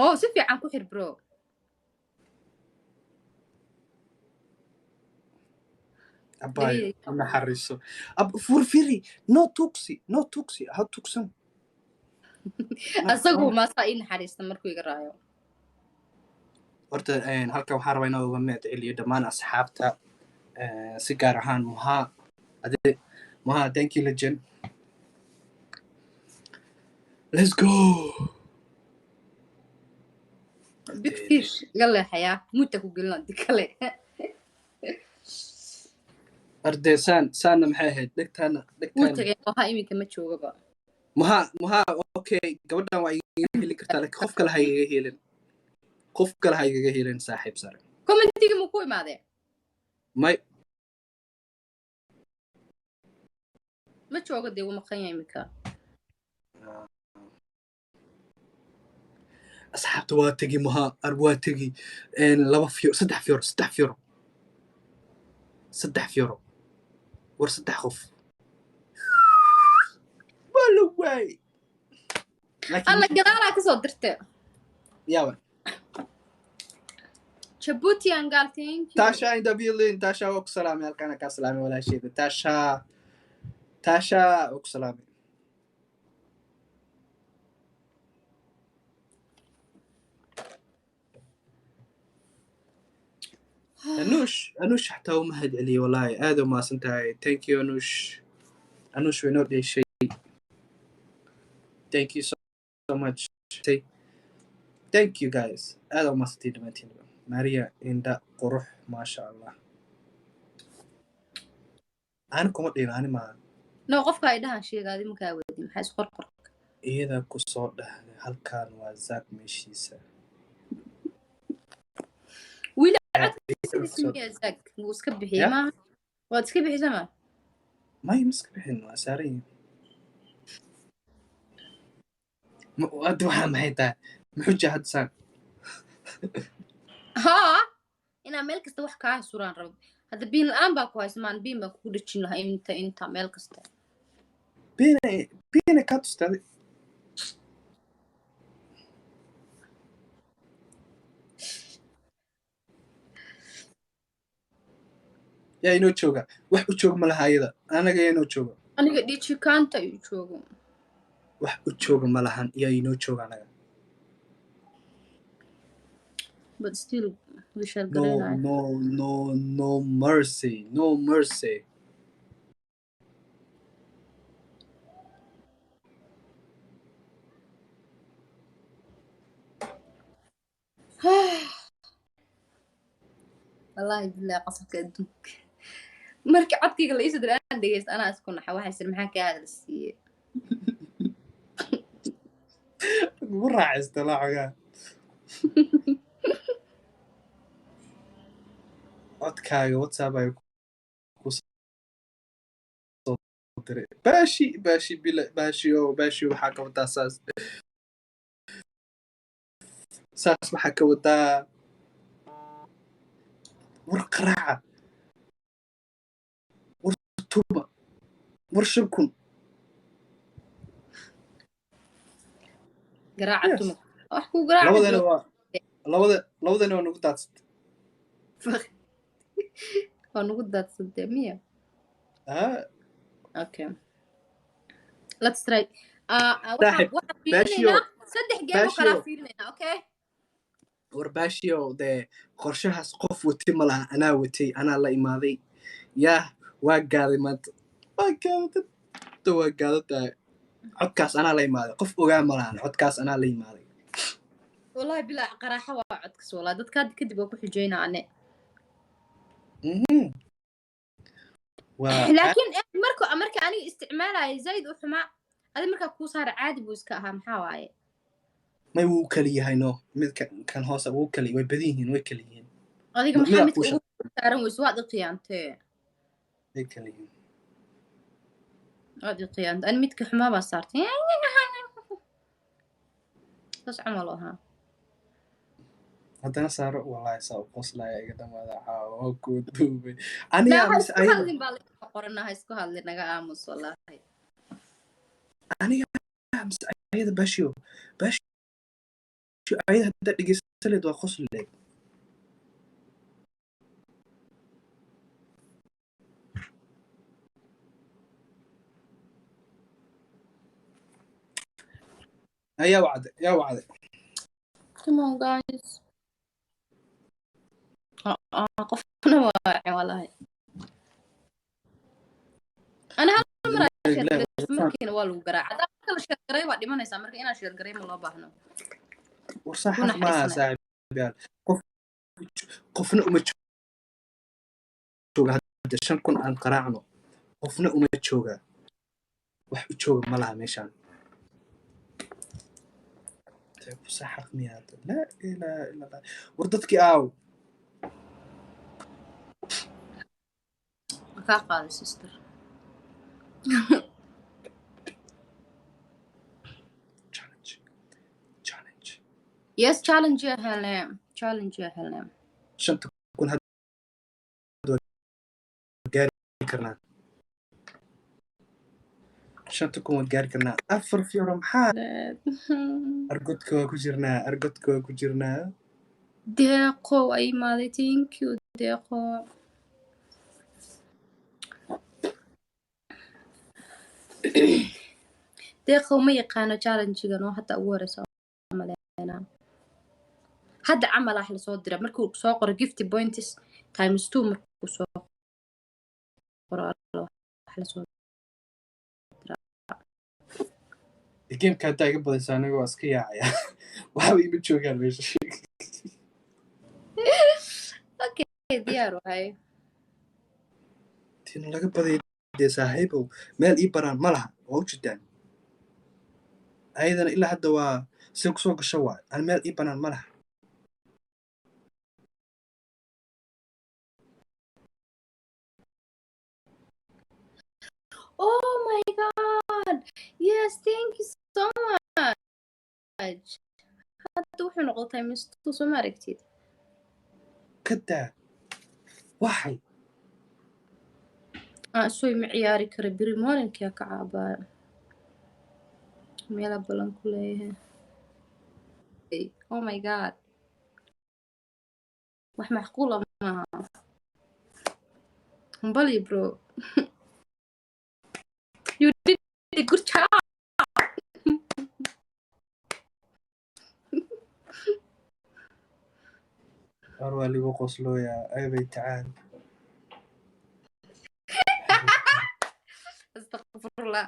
Oo si fiican ku xir, bro. Abayo, naxariiso. Furfiri, no tuugsi, no tuugsi, ha tuugsan. Asagu maasaa ii naxariista markuu iga raayo. Horta halkan waxaan rabaa inaan uga mahad celiyo dhammaan asxaabta, si gaar ahaan Muhaa. Ade Muhaa, thank you, legend. Let's go. Big fish, iga leexayaa, muta ku gelina di kale. Ardee, saan saanna maxay ahayd dhegtaana? Wuu Dhegtaana. Tagay Muhaa, iminka ma joogaba. Muhaa, Muhaa, okay, gabadhan waa igaga heli kartaa, laakiin qof kale ha igaga helin, qof kale ha igaga helin, saaxiib sare. Commentiga muu ku imaadee? May. Ma joogo dee, wuu maqan yahay iminka. Asxaabta, waa tegi Muhaa, ar waa tegi. Laba fiyo, saddex fiyor, saddex fiyoro, saddex fiyoro. War saddex qof waa la waayey, laakiin Alla, gadaalaa kasoo dirte. Yawa. Jabuutian gaal, thank you. Tasha in the building. Tasha, waa ku salaamay, halkaana kaa salaamay, walaasheeda Tasha. Tasha, waa ku salaamay. Anush, Anush xataa u mahad celiyey, wallahi aad u mahadsan tahay. Thank you, Anush. Anush way noo dheeshay. Thank you so, so much. Say thank you, guys. Aad u mahadsantihiin dhammaantiin. Maria, indha qurux, maasha Allah. Ani kuma dhihin, ani maaha. No, qofka ay dhahan sheega, adi makaa wadi, maxaa isqorqor? Iyada ku soo dhahday halkan waa Zaak meeshiisa. Wiil codkiisa miya? Zaak wuu iska bixiyey. Ya? Maaha, waad iska bixisa ma? May, miska bixin, waa saaran yihiin. Hadda waxaa maxay tahay? Muxuja hadda saan? Haa, inaa meel kasta wax kaa suraan rabo. Hadda biin la-aan baa ku haysa maan, biin baan kugu dhejin lahaa inta meel kasta. Biina, biina kaa tustaaday. Yaa inoo jooga? Wax u jooga ma laha ayada. Anaga yaa inoo jooga? Aniga dhijikaanta ayuu joogo. Wax u jooga ma lahan. Yaa inoo jooga anaga? But still we shall No. garanaya. No, no, no mercy, no mercy. Wallaahi billahi, qasabka adduunka marka codkayga la iisoo diray aan dhegeysta, anaa isku naxa. Waxay sir, maxaa kaa hadal siiyey? Ugu raaxaysta la xogaa codkaaga. WhatsApp ay ku soo diray. Baashi, baashi, bila baashi oo baashi. Waxaa ka wadaa saas, saas waxaa ka wadaa. War qaraaca, war tuba, war 5000. Garaaca. Yes. Tuma wax kuu garaaca. Labadana waa labada, labadana waa nagu daadsatay. Waa nagu daadsantee miya? Ah. Okay, let's try. Saaxib, waxaan Baashio. fiirinaynaa saddex game oo kalaa Baashio. fiirinaynaa, okay? War baashio, dee qorshahaas qof watay ma laha. Anaa watay, anaa la imaaday. Yaah, waa gaaday maanta, waa gaaday, waa gaada tahay. Codkaas anaa la imaaday, qof ogaa ma lahan. Codkaas anaa la imaaday. Wallahi bilaa qaraaxa waa codkas. Wallahi dadka hadda kadib waa ku xujaynaa ane. Waa Laakiin marka aniga isticmaalaya zaid u xumaa, adi markaa kuu saara caadi buu iska ahaa. Maxaa waaye? May, wuu kali yahay. No, midka kan hoose wuu kali, way badan yihiin, way kala yihiin. Adiga maxaa Midaa midka kuu ugu saaran weyse? Waad iqiyaantee. Way kala yihiin. Waad iqiyaantee. Ani midka xumaa baa saartay, saas camal oo ahaa. Haddana saaro, wallahi saa u qoslaya iga dhamaada. Caawa kuu duubay Naa aniga ha mise isku ayada? Hadlin baa laga qorana, ha isku hadlin, naga aamus wallahi. Aniga mise ayada? Baashiyo, baashiyo. Ayada haddaa dhegeysan leed waa qosli leed. Yaa wacday, yaa wacday. Come on, guys. Qofna waa walahi ana hal mar aa share garay, markiina waa lagu garaaca. Hadaa marka la share garay waa dhimanaysaa. Marka inaan share garay ma loo baahno. War saa Ku xaq maaha. naxariisanaya. Saaxiibyaal, qof qofna uma jooga. Hadda 5,000 aan qaraacno, qofna uma jooga. Wax u jooga ma laha meeshaan. Saa xaq miya hadda? Laa ilaaha illa Allah. War dadkii aaw? Ma kaa qaaday, sister? Challenge, challenge. Yes, challenge yaa helnay, challenge yaa helnay. 5,000 hadda waa gaari karnaa. 5,000 waan gaari karnaa. Afar fiiro maxaa? Argodka waa ku jirnaa, argodka waa ku jirnaa. Deeqo waa imaaday. Thank you, Deeqo. Deeqo ma yaqaano challengegan oo hadda ugu horeysa maleynaa. Hadda camal ah lasoo dira markuu soo qoro "gifty points times two", markuu soo qoro wax lasoo dira. Gameka haddaa iga badaysa, aniga waa iska yaacaya. Waxba ima joogaan meesha. Okay, diyaar wahay. Tina laga badaya dee saaxiibow, meel ii baraan ma laha. Waa u jeedaan, ayadana ilaa hadda waa si kusoo gasho waay. Aan meel ii banaan ma laha. Oh my God, yes, thank you so much. Hadda wuxuu noqday times two, soo ma aragtid? Kadaa waxay. Aan isoy ma ciyaari kara. Beri maalinkaa ka caabaya, meela balan ku leeyahay. Oh my God, wax macquula maaha. Hambali, bro, you did a good job. War waa ligu qoslooyaa. Aybay tacaal. Astaqfirullah.